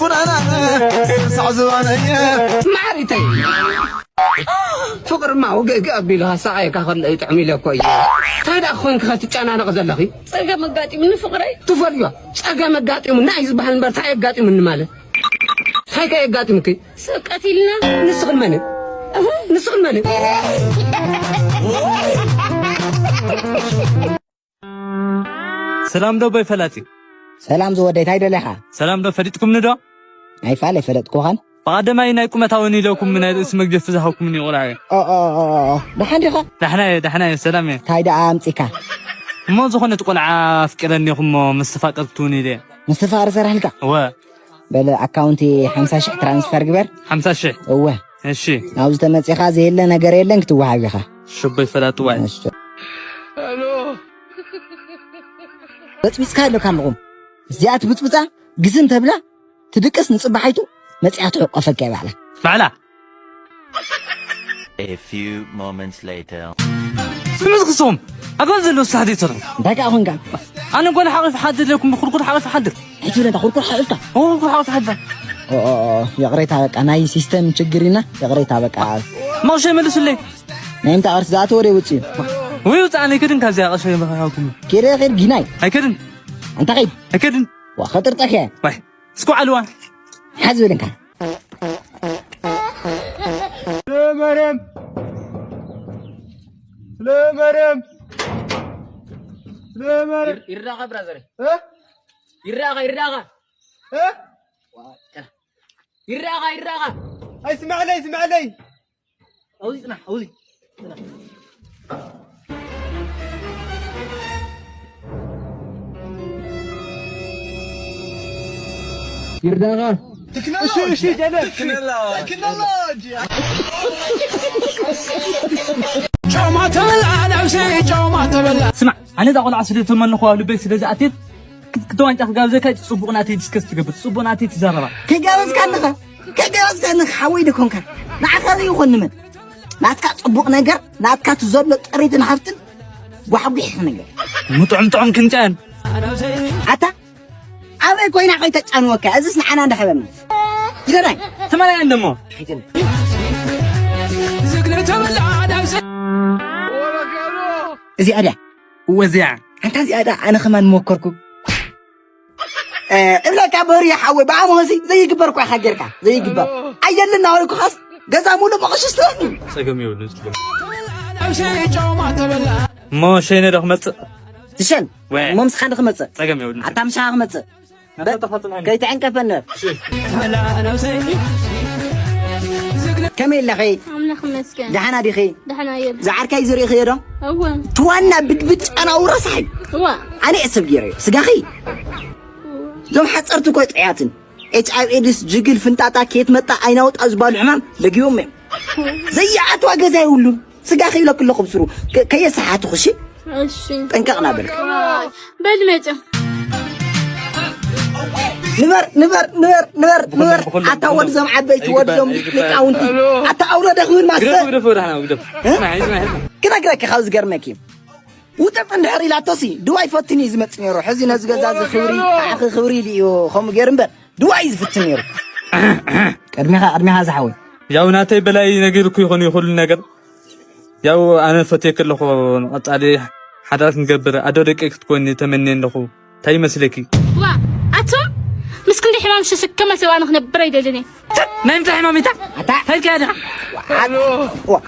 ኩናና ሳዕ ዝባነየ ማሪተይ ፍቅርማ ወገግ ኣቢልካ ሳቀየካ ከሎ ይጥዕም ኢለ እኮ እየ። እንታይ ደኣ ኮንክ ከትጨናነቕ ዘለኺ? ጸገም ኣጋጢሙኒ ፍቅረይ። ትፈልዮ ጸገም ኣጋጢሙና እዩ ዝበሃል እምበር እንታይ ኣጋጢሙኒ ማለት እንታይ ከ የጋጢምኪ? ሰብ ቀቲልና። ንስኽን መን? ንስኽን መን? ሰላም ዶ ቦይ ፈላጺ? ሰላም ዝወደይ፣ እንታይ ደሊኻ? ሰላም ዶ ፈሊጥኩምኒ ዶ? ኣይፋል ኣይፈለጥኩኻን። ብቐደማይ ናይ ቁመት ኣወን ኢለኩም ናይ ርእሲ መግደፊ ዝሃብኩምኒ ቆልዓ እየ። ኦ፣ ኦ፣ ኦ፣ ኦ፣ ኦ። ደሓን ዲኻ? ዳሕና እየ፣ ዳሕና እየ፣ ሰላም እየ። እንታይ ደኣ ኣምጺካ? እሞ ዝኾነት ቆልዓ ኣፍቂረኒ ኢኹም እሞ መስተፋቅር ክትውን ኢለ እየ። መስተፋቕር ሰራሕልካ? እወ። በለ ኣካውንቲ ሓምሳ ሽሕ ትራንስፈር ግበር። ሓምሳ ሽሕ? እወ። እሺ። ናብዚ ተመጺኻ ዘየለ ነገር የለን ክትወሃብ ኢኻ። ሽቦይ ፈላጥዋይ። እሺ። በጽቢጽካ ኣለካ ኣለኹም። እዚኣ ትብጽብጻ ግዝም ተብላ ትድቅስ ንጽባሓይቱ መጺኣ ትሕቆፈካ ይባዕላ። ባዕላ። A few moments later. ስምዚ ክስኹም ኣጓል ዘለዎ ስራሕ ዘይትሰርሑ። እንታይ ከኣ ኾንካ? ኣነ ጓል ሓቒፍ ሓድር ኢለኩም ብኩርኩር ሓቒፍ ሓድር። ኣይትብል እንታ ኩርኩር ሓቒፍካ። ኦ ኩርኩር ሓቒፍ ሓድር። ኦ፣ ኦ፣ ኦ፣ ይቕሬታ በቃ ናይ ሲስተም ችግር ኢና። ይቕሬታ በቃ። ማውሸ መልሱለይ። ናይ ምንታ ቅርሲ ዝኣተወ ዶ ይውፅእ እዩ? ወይ ውፅእ ኣነ ኣይከድን ካብዚኣ ቅርሲ ይበኸሃኩም። ኬደ ኸድ ጊናይ። ኣይከድን። ኣንታ ኸይድ። ኣይከድን። ዋ ኸጥርጠክ እየ። ዋይ እስኩ ዓልዋ። ሓዝ ብል እንካ። ስለ ማርያም ስለ ማርያም ስለ ማርያም ይራኻ ብራዘር እ? ይራኻ ይራኻ እ? ይራኻ ይራኻ ኣይስማዕለይ ስማዕለይ ኣውዚ ጽናሕ ኣውዚ ይርዳኻ እሺ እሺ ጀለል ቴክኖሎጂ ስማዕ ኣነ እዛ ቆልዓ ስለ ተመንኹዋ ልበይ ስለ ዝኣትየት ክልተ ዋንጫ ክጋብዘካ ጽቡቕ ናተይ ዲስከስ ትገብር ጽቡቕ ናተይ ትዛረባ ከይጋበዝካ ኣለኻ ከይጋበዝካ ኣለኻ ሓወይ ደኮንካ ንዓኻ ዘይኾን ንመን ናትካ ጽቡቕ ነገር ናትካ ትዘሎ ጥሪትን ሃብትን ጓሕጒሕ ነገር ምጥዑም ጥዑም ክንጨን ኣታ ኣበይ ኮይና ከይተጫንወካ እዚስ ንዓና እንዳሕበና ይደዳይ ትመላያ እንደሞ እዚኣ ድያ ወዚያ ኣንታ እዚኣ ድኣ ኣነ ከማን መኮርኩ እብለካ በሪ ሓወ ብኣሞሲ ዘይግበር እኳ ኢኻ ጌርካ ዘይግበር ኣየልና ወልኩኻስ ገዛ ሙሉ መቐሽሽ ትበኒ ጸገም የብሉን ጸገም እሞ ሸይነ ዶ ክመጽእ ትሸን እሞ ምስኻ ንክመጽእ ጸገም የብሉን ኣታ ምሻኻ ክመጽእ ከይትዕንቀፈኒ ከመይ ኣለኺ ኣምላኽ ይመስገን ደሓና ዲኺ ደሕና እየ ዝዓርካይ ዝርኢኽዮ ዶ እወ ትዋና ብድብጫናው ረሳሕ እዩ እዋ ኣነ እየ ሰብ ገይረዮ ስጋኺ እዞም ሓፀርቲ እኮ ጥዕያትን ኤች ኣይቪ ኤድስ ጅግል ፍንጣጣ ኬት መጣ ኣይናውጣ ዝበሉ ሕማም ለጊቦም እዮም ዘይኣትዋ ገዛ የብሉን ስጋ ክብለክ ኣለኹ ብስሩ ከየሰሓትኹ እሺ እሺ ጠንቀቕ ናበልክ በል መፅኦም ንበር ንበር ንበር ንበር ንበር ኣታ ወድዞም ዓበይቲ ወድዞም ሊቃውንቲ ኣታ ኣውሎ ደኽብል ማሰ ክነግረኪ ካብ ዝገርመኪ ውጥጥ እንድሕር ኢላቶሲ ድዋይ ፈትን እዩ ዝመፅእ ነይሩ ሕዚ ነዚ ገዛ እዚ ክብሪ ኣኺ ክብሪ ኢሉ እዩ ከምኡ ገይሩ እምበር ድዋይ እዩ ዝፍትን ነይሩ ቅድሚኻ ቅድሚኻ ዝሓወይ ያው ናተይ በላይ ነጊርኩ ይኾን እዩ ኩሉ ነገር ያው ኣነ ፈትየኪ ኣለኹ ንቐፃሊ ሓዳር ክንገብር ኣዶ ደቂ ክትኮኒ ተመንየ ኣለኹ እንታይ ይመስለኪ ዋ ኣቱም ምስ ክንዲ ሕማም ሸሸከመ ሰብ ኣነ ክነብር ኣይደልን እየ ናይ ምንታይ ሕማም ኢታ ኣታ ሄልካ ያዳ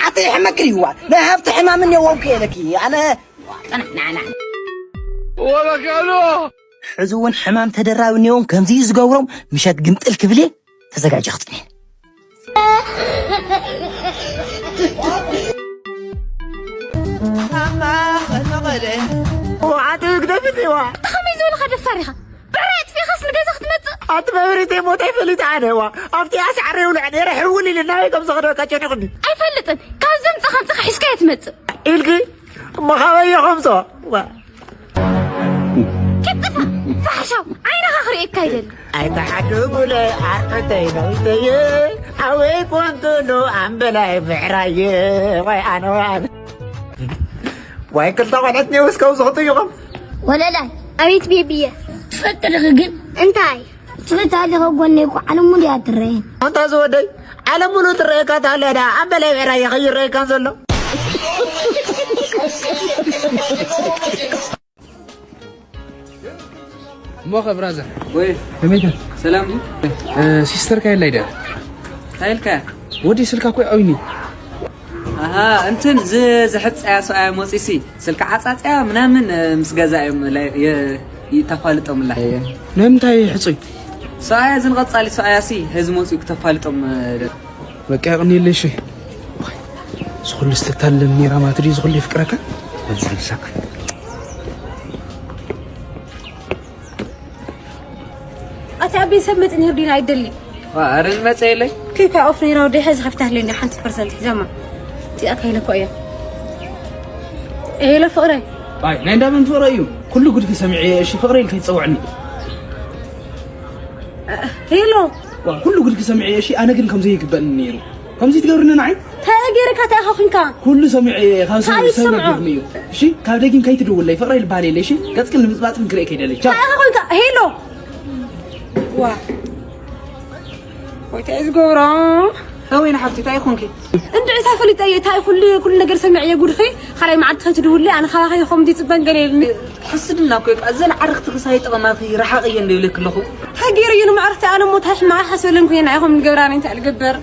ኣተ ይሕመክሪ ዋ ናይ ሃብቲ ሕማምን የወውክ የለኪ ኣነ ወበካሉ ሕዚ እውን ሕማም ተደራቢ እኒኦም ከምዚ እዩ ዝገብሮም ምሸት ግምጥል ክብል እየ ተዘጋጆ ክፅንሕ ኣቲ ግደፍኒ ዋ ከመይ ዝበልኻ ደፋር ኢኻ ብራይ ኣጥፊኻስ ንገዛ ክትመፅእ ኣቲ መብሪተይ ሞተይ ፈሊጠ ኣነ ዋ ኣብቲ ኣስዓረ ይውልዕ ነይረ ሕውል ኢለ ናበይ ከም ዘኽደካ ጨኒቑኒ ኣይፈልጥን ካብ ዘምፅኻ ምፅኻ ሒዝካዮ ትመፅእ ኢልኪ እሞ ካበይ እየ ከምፅኦ ዋ ክትጥፋ ፋሕሻው ዓይንኻ ክርእየካ ይደሊ ኣይተሓድጉለ ኣርዕተይ ነውተየ ኣወይ ኮንትኑ ኣምበላይ ብዕራየ ዋይ ኣነዋን ዋይ ክልተ ቆልዕት ኔው እስከው ዝኽጥዩኹም ወለላይ ኣቤት ቤቢየ ትፈቅድኺ ግን እንታይ ስለ ታሪኽ ጎነይ እኮ ዓለም ሙሉ እያ ትረአ። ኣንታ ዝወደይ፣ ዓለም ሙሉ ትረአካ ታለ ዳ ኣበለ ብዕራይ ከይረአካ ዘሎ። እሞኸ ብራዘር ወይ ከመይ ኢኻ? ሰላም ድዩ? ሲስተርካ የላይ ድያ? እንታይ ኢልካ? ወዲ ስልካ እኮ ይዓብኒ። ኣሃ፣ እንትን ዝ- ዝሕፀያ ሰብኣያ መፂሲ ስልካ ዓፃፅያ ምናምን ምስ ገዛ እዮም ተፋልጦምላ። ንምንታይ ሕፁይ? ሰብኣያ ዝንቐፃሊ ሰብኣያ ሲ ህዚ መፅኡ ክተፋልጦም። በቃ የቕንየለይ እሺ። ዝኹሉ ስተታለን ኔራ ማለት ድዩ ዝኹሉ ይፍቅረካ? ኣቲ ኣቤ ሰብ መጽ ነር ዲና ኣይደሊ ኣረ መጸ የለይ ኬካ ኦፍ ነራ ወደ ሕዚ ከፍታለኒ ሓንቲ ፐርሰንት ሒዛማ እቲኣ ከይለ እኮ እያ ሄሎ ፍቕረይ ኣይ ናይ እንዳመን ፍቕረ እዩ ኩሉ ጉድኪ ሰሚዐ እሺ ፍቕረ ኢልከ ይጸውዕኒ ሄሎ ኩሉ ጉድኪ ሰሚዐ እሺ ኣነ ግን ከምዘይ ይግበእኒ ነይሩ ከምዚ ትገብርኒ ንዓይ እንታይ ገይርካ እንታይ ኢኻ ኮንካ ኩሉ ሰሚዐ እየ ካብ ሰብ ሰብ ይሰምዖ? ነጊርኒ እዩ እሺ ካብ ደጊም ከይትድውለይ ፍቕረይ ልበሃል የለ እሺ ገጽክን ንምጽባጽ ግን ክርኢ ከይደለይ ቻው እንታይ ኢኻ ኮንካ ሄሎ ዋ ወይ እንታይ እዩ ዝገብሮ ሃወይ ንሓፍቲ እንታይ ይኾንኪ እንድዒ እንታይ ፈሊጠ እየ እንታይ ኩሉ ኩሉ ነገር ሰሚዐ እየ ጉድኺ ካልኣይ መዓልቲ ከይትድውለይ ኣነ ካባኺ ከምዚ ይፅበን ገለ የብልኒ ሕስድና እኮ እዩ እዘን ዓርኽትኺ ሳይጠቐማኺ ረሓቕየን ዶ ይብለኪ ኣለኹ እንታይ ገይረ እየ ንመዕርፍቲ ኣነ ሞ እንታይ ሕማቕ ሓስበለን ኩየ ንዓኹም ንገብራኒ እንታይ ልገብር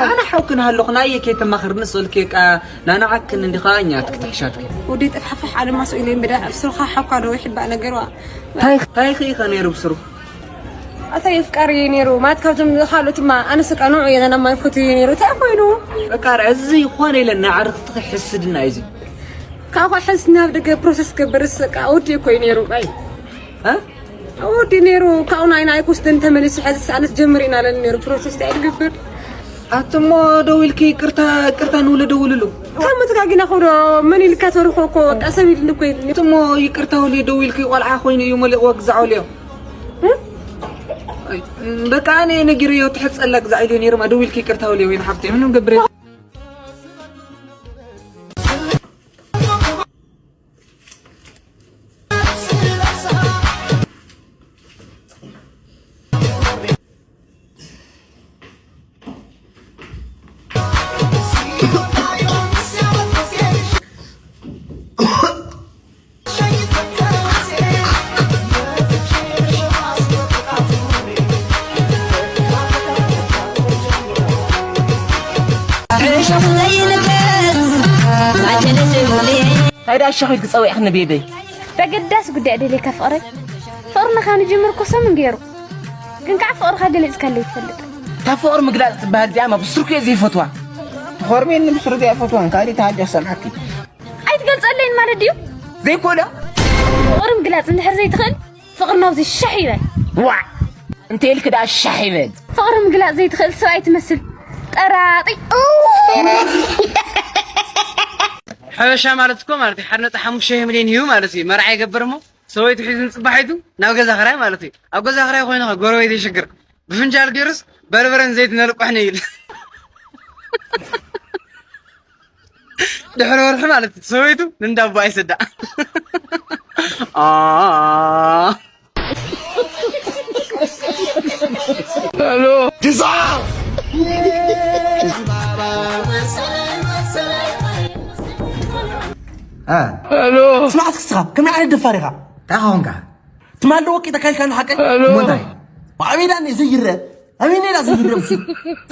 ኣነ ሓውክን ሃለኹ ናየ ከይተማኽርኒ ስእልኪ ቃ ናንዓክን እንዲኻ እኛ ትክትሕሻትኪ ወዲ ጥፍሓፍሕ ኣነ ማ ስኢለ እምበዳ ኣብ ስርኻ ሓኳ ዶ ይሕባእ ነገርዋ ታይ ታይ ኺ ኸ ነይሩ ብስሩ ኣታ የፍቃሪ ነይሩ ማለት ካብዞም ካልኦትማ ኣነስ ቃ ንዑ እየ ናማ ይፈቱ እየ ነይሩ እንታይ ኮይኑ በቃ እዚ ይኾነ ኢለ ናዕርኽትኺ ሕስድና እዩ እዚ ካብ ሕስ ናብ ደገ ፕሮሰስ ገበርስ ቃ ወዲ እኮ እዩ ነይሩ ይ ወዲ ነይሩ ካብኡ ናይ ናይ ኩስትን ተመሊሱ ሕዚ ሰኣነት ጀምር ኢና ለኒ ነይሩ ፕሮሰስ እንታይ ልገብር ኣትሞ ደው ኢልኪ ይቅርታ ይቅርታ ንውለ ደውልሉ ካብ መተጋጊና ኮዶ መን ኢልካ ተርኮ እኮ በቃ ሰብ ኢልኒ እኮ ኢልኒ እሞ ይቅርታ ወልዮ ደው ኢልኪ ቆልዓ ኮይኑ እዩ መሊቕዎ ግዛዕ ወልዮ በቃ ኣነ ነጊረዮ ትሕፀላ ግዛዕ ኢልዮ ነይርማ ደው ኢልኪ ይቅርታ ወልዮ ወይን ሓፍተይ ምንም ገብረ እንታይ ደኣ እሺ ኺድ ክጸውዕኽኒ ቤበይ? በገዳስ ጉዳይ ደልየካ ፍቕረይ። ፍቕርና ካብ ንጅምር እኮ ሰሙን ገይሩ። ግን ከዓ ፍቕርኻ ገሊጽካለይ ትፈልጥ። እታ ፍቕሪ ምግላጽ ትበሃል እዚኣ እማ ብስርኩ እየ ዘይፈትዋ። ትኾርሜኒ ብስሩ እዚኣ ይፈትዋ። ካልእ ተሃልዮ ክሰምዓኪ። ኣይትገልጸለይን ማለት ድዩ? ዘይኮነ። ፍቕሪ ምግላጽ እንድሕር ዘይትኽእል ፍቕሪ ናብዚ ሻሕ ይበል። ዋዕ! እንተ ኢልኪ ደኣ ሻሕ ይበል። ፍቕሪ ምግላጽ ዘይትኽእል ሰብኣይ ትመስል። ጠራጢ። ሓበሻ ማለት እኮ ማለት እዩ ሓደ ነጥቢ ሓሙሽተ ሚልዮን እዩ ማለት እዩ መርዓ ይገብር እሞ ሰበይቱ ሒዙ ንፅባሒቱ ናብ ገዛ ክራይ ማለት እዩ ኣብ ገዛ ክራይ ኮይኑ ጎረቤት ይሽግር ብፍንጃል ገይሩስ በርበረን ዘይት ነልቆሕኒ ይብል ድሕሪ ወርሒ ማለት እዩ ሰበይቱ ንንዳቦ ኣይሰዳእ ስማዕ እስኪ ስኻ ከመይ ዓይነት ደፋር ኢኻ እንታይ ኾንካ ትማሊ ወቂጠካ ኢልካ ንሓቀ እሞ እንታይ ኣበይ ዳ እኒኦ ዘይረአ ኣበይ እኒኦ ዳ ዘይረአ እሱ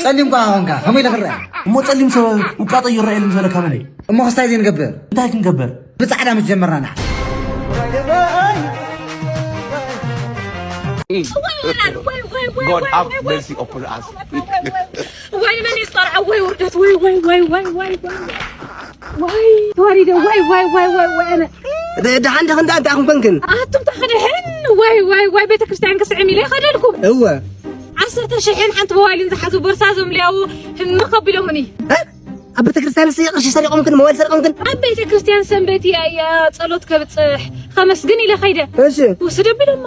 ጸሊም ኳ ኾንካ ከመይ ኢለ ክረአ እሞ ጸሊም ሰብ ውቃጦ ይረአ ኢሉ ዝበለካ መን እዩ እሞ ክስታይ ዘይንገብር እንታይ ክንገብር ብጻዕዳ ምስ ጀመርና ንሓ God have mercy upon us. ወይ መን ይስጠርዐ ወይ ውርደት ወይ ወይ ወይ ወይ ወይ ወይ ወይ ወይ ተዋሪደ ወይ ወይ ወይ ወይ ወይ ኣነ ደሓን ደኽን ደኣ እንታይ ኹንከንክን ኣቱም ተኽድሕን ወይ ወይ ወይ ቤተክርስትያን ክስዕም ኢለ ይኸደልኩም እወ ዓሰርተ ሽሕን ሓንቲ መዋይልን ዝሓዙ ቦርሳ ዘምልያዉ ህምኽ ኣቢሎምኒ ኣብ ቤተክርስትያን ሲ ቅርሺ ሰሪቆምክን መዋይል ሰሪቆምክን ኣብ ቤተክርስትያን ሰንበት እያ እያ ጸሎት ከብጽሕ ከመስግን ኢለ ኸይደ እሺ ውስድ ኣቢሎማ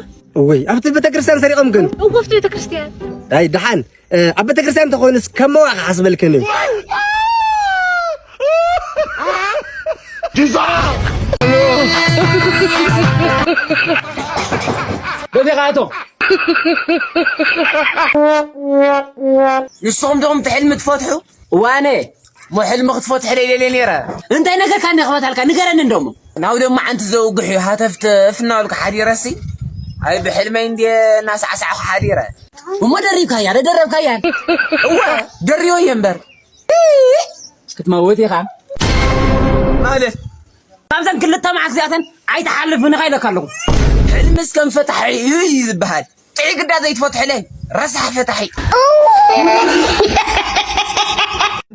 ወይ ኣብቲ ቤተክርስትያን ሰሪቆምክን እወ ኣብቲ ቤተክርስትያን ኣይ ደሓን ኣብ ቤተክርስትያን እንተኾይኑስ ከም መዋእ ክሓስበልክን እዩ በቴኻቶ ንስኹም ዲኹም እቲ ሕልሚ ትፈትሑ? እዋነ፣ እሞ ሕልሚ ክትፈትሑ ደይደልየ ነይረ። እንታይ ነገርካ እንደ ክፈታልካ? ንገረኒ እንደሞ። ናብ ደሞ ዓንቲ ዘውግሕ እዩ፣ ሃተፍተፍ እናበልኩ ሓዲረሲ። ኣይ ብሕልመይ እንድየ እናሳዕሳዕኩ ሓዲረ። እሞ ደሪብካያ፣ ደደረብካያ? እወ፣ ደሪበ እየ እምበር። ክትመውት ኢኻ። ማለት? ካብዘን ክልተ መዓልቲ እዚኣተን ኣይትሓልፍን ኢኻ ኢለካ ኣለኹ። ሕልምስ ከም ፈታሒ እዩ እዩ ዝበሃል። ጥዒ ግዳ ዘይትፈትሕለይ ረሳሕ ፈታሒ።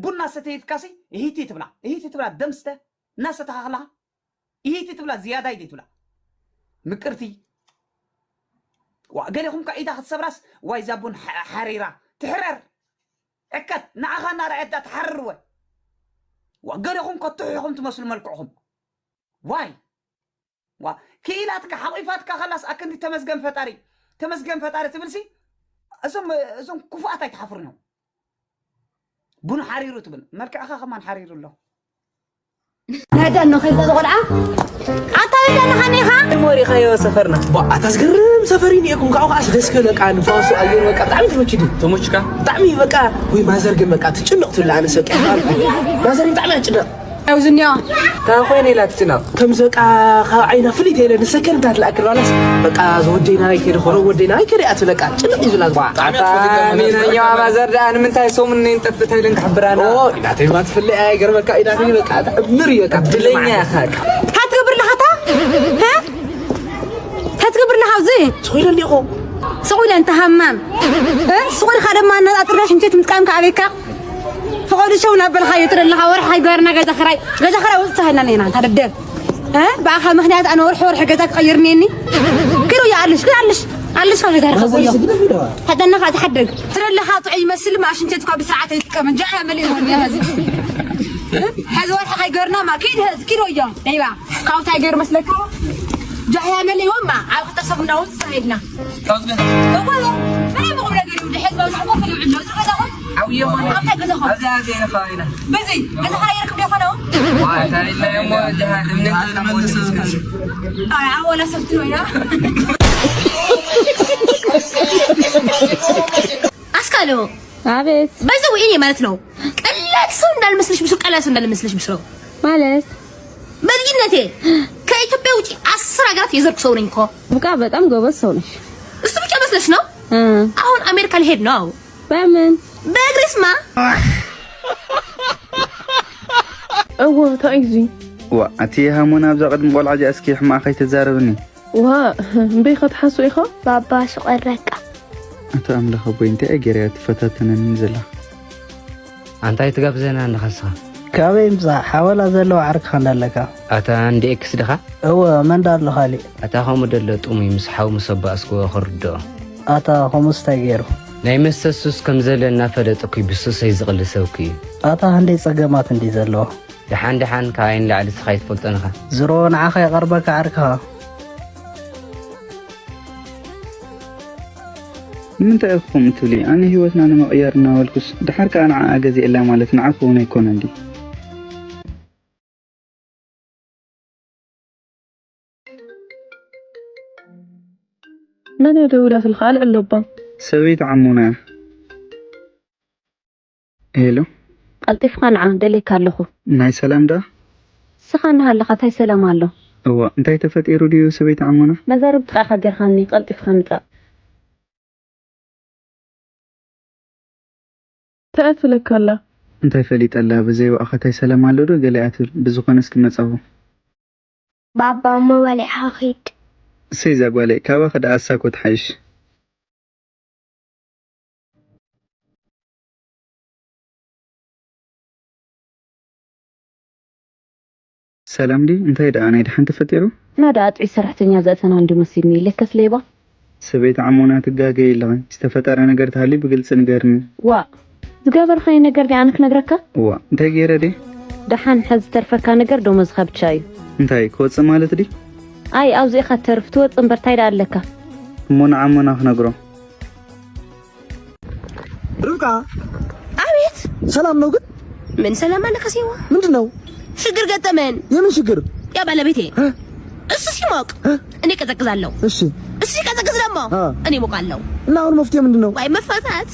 ቡና ሰተይትካሲ እሂቲ ትብላ እሂቲ ትብላ ደምስተ እናሰተኻኽላ እሂቲ ትብላ ዝያዳይ ትብላ ምቅርቲ። ዋ ገሌኹም ከ ኢዳ ክትሰብራስ ዋይ እዛ ቡን ሓ- ሓሪራ ትሕረር ዕከት ንዓኻ እናረኣየት ዳ ትሓርር ወ ዋ ገሌኹም ከትሑ ኢኹም ትመስሉ መልክዕኹም ዋይ ዋ ክኢላትካ ሓቂፋትካ ከላስ ኣክንዲ ተመስገን ፈጣሪ ተመስገን ፈጣሪ ትብልሲ እዞም እዞም ክፉኣት ኣይትሓፍሩን እዮም ቡን ሓሪሩ ትብል መልክዕኻ ከማን ሓሪሩ ኣሎ ናዳ ኖኸይ ቆልዓ ኣታ ወዳ ነኻኒኻ ሞሪኻዮ ሰፈርና ኣታ ዝገርም ሰፈር እዩ ኒኤኩም ካብኡ ከዓስ ደስ ክብለካ ንፋሱ ኣየር በቃ ብጣዕሚ ተመችዱ ተመችካ ብጣዕሚ በቃ ወይ ማዘር ግን በቃ ትጭነቕ ትብላ ኣነስ በቃ ማዘር ብጣዕሚ ኣጭነቕ ኣውዝኛ እንታይ ኮይነ ኢላ ትጭነቕ ከምዚ በቃ ካብ ዓይና ፍልይ ተይለ ንሰከንድ እንዳትለኣክል ባላስ በቃ ዝወደይና ኣይከደ ኾነ ወደይና ኣይከደ እያ ትብለካ ጭንቕ እዩ ዝብላ ኣታ ሚነኛዋ ማዘር ደኣ ንምንታይ ሰሙን ነይንጠፍእ ተይለን ክሕብራና ኢዳተይ ማ ትፍለያ ይገርመካ ኢዳተይ በቃ ተዕምር እዩ በቃ እድለኛ ኢኻ እንታይ ትገብር ኣለኻ እታ እንታይ ትገብር ኣለኻ ኣብዚ ስቑ ኢለ እንዲኹ ስቑ ኢለ እንተ ሃማም ስቑ ኢልካ ድማ ኣነጣጥርና ሽንቸት ምጥቃምካ ኣበይካ ፈቐዱ ሸው እናበልካዮ ትደለኻ ወርሒ ከይገበርና ገዛ ክራይ ገዛ ክራይ ውፅእ ተሃልና ኔና እንታ ደደብ ብኣኻ ምኽንያት ኣነ ወርሒ ወርሒ ገዛ ክቐይር ኔኒ ክሉ ይኣልሽ ግን ኣልሽ ኣልሽ ካብ ገዛ ርኸቦዮ ሓጠና ከዓ ትሓደግ ትደለኻ ጥዑይ ይመስል ማ ሽንቸት እኳ ብስርዓት ኣይጥቀምን ጃ መሊእዎን እያ ሀዚ ሀዚ ወርሒ ከይገርና ማ ኪድ ሀዚ ኪድ ወዮ ነይባ ካብኡ እንታይ ገይሩ መስለካ ጃህያ መሊእዎም ማ ኣብ ክልተ ሰብ እንዳውፅ ተኸድና አስካሉ አቤት ባይዘው እኔ ማለት ነው ቀላል ሰው እንዳልመስልሽ ብሱ ቀላል ሰው እንዳልመስልሽ ብሱ ማለት በልጅነቴ ከኢትዮጵያ ውጪ አስር ሀገራት የዘርኩ ሰው ነኝ እኮ። ብቃ በጣም ጎበዝ ሰው ነሽ። እሱ ብቻ መስለሽ ነው? አሁን አሜሪካ ሊሄድ ነው። በምን? በእግሬስማ። እወ፣ እንታይ እዩ እዚ? ዋእ፣ ኣቲ ሃሞና ኣብዛ ቅድሚ ቆልዓ እዚኣ እስኪ ሕማቕ ከይትዛረብኒ። ዋእ፣ እምበይ ኢኻ ትሓስቦ ኢኻ? ባባ ስቆረካ። ኣታ ኣምላኽ ኣቦይ እንታይ እየ ገይረያ ትፈታተነኒ ዘላ። ኣንታይ ትጋብዘና ኣለኻ ንስኻ? ካበይ ምጻእ ሓወላ ዘለዎ ዓርክኻ እንዳለካ። ኣታ እንዲ ኤክስ ድኻ? እወ መን ዳሎ ካሊእ። ኣታ ከምኡ ደሎ ጥሙይ ምስ ሓው ምስ ኣቦ ኣስክዎ ክርድኦ። ኣታ ከምኡስ ታይ ገይሩ። ናይ መስተ ሱስ ከም ዘለ እናፈለጠኩይ ብሱሰይ ዝቕሊ ሰብኩ እዩ። ኣታ ክንደይ ጸገማት እንድዩ ዘለዎ። ደሓን ደሓን ካባይ ንላዕሊ እስኻ ኣይትፈልጦን ኢኻ። ዝሮ ንዓኻ ይቐርበካ ዓርክኻ። ንምንታይ ኢኺ ከምኡ ትብሊ? ኣነ ህይወትና ንምቕያር እናበልኩስ ደሓር ከኣ ንዓኣ ገዚኤላ ማለት ንዓኺ እውን ኣይኮነን ድዩ? መን እያ ደዊላትልካ? ኣልዕሎ እባ። ሰበይቲ ዓሞና እያ። ሄሎ። ቀልጢፍካ ንዓ፣ ደልየካ ኣለኹ። ናይ ሰላም ደኣ? ንስኻ እናሃለኻ ታይ ሰላም ኣሎ? እዋ፣ እንታይ ተፈጢሩ ድዩ ሰበይቲ ዓሞና? መዛርብ ጥቓኻ ጌርካኒ፣ ቀልጢፍካ ምጻእ። እንታይ እያ ትብለካ ኣላ? እንታይ ፈሊጠ ኣላ፣ ብዘይ ዋእኻ ታይ ሰላም ኣሎ ዶ ገለ እያ ትብል፣ ብዝኾነ እስኪ መጻኹ። ባባ እሞ በሊዕኻ ኺድ። እሰይ እዛ ጓለይ፣ ካባኺ ደኣ እሳ እኮ ትሓይሽ። ሰላም ድዩ? እንታይ ደኣ ናይ ደሓን ተፈጢሩ? ናዳ ኣጥዒ ሰራሕተኛ ዘእተና እንድዩ መሲልኒ። ለከስ ሌባ። ሰበይቲ ዓሞና ትጋገዪ ኣለኺ። ዝተፈጠረ ነገር ተሃልዩ ብግልፂ ንገርኒ። ዋእ! ዝገበርኻዮ ነገር ድየ ኣነ ክነግረካ? እዋእ! እንታይ ገይረ ድየ? ደሓን ሕዚ ዝተርፈካ ነገር ደሞዝኻ ብቻ እዩ። እንታይ ክወፅእ ማለት ድዩ? ኣይ ኣብዚእኻ ትተርፍ ትወፅእ እምበር ታይ ደኣ ኣለካ? እሞ ንዓሞና ክነግሮ። ርብቃ ኣቤት ሰላም ነው ግን? ምን ሰላም አለ ከሴዋ? ምንድን ነው? ሽግር ገጠመን። የምን ሽግር? ያ ባለቤቴ እሱ ሲሞቅ እኔ ቀዘቅዛለሁ። እሺ እሱ ሲቀዘቅዝ ደግሞ አ። እኔ ሞቃለሁ። እና አሁን መፍትሄ ምንድን ነው? ወይ መፋታት።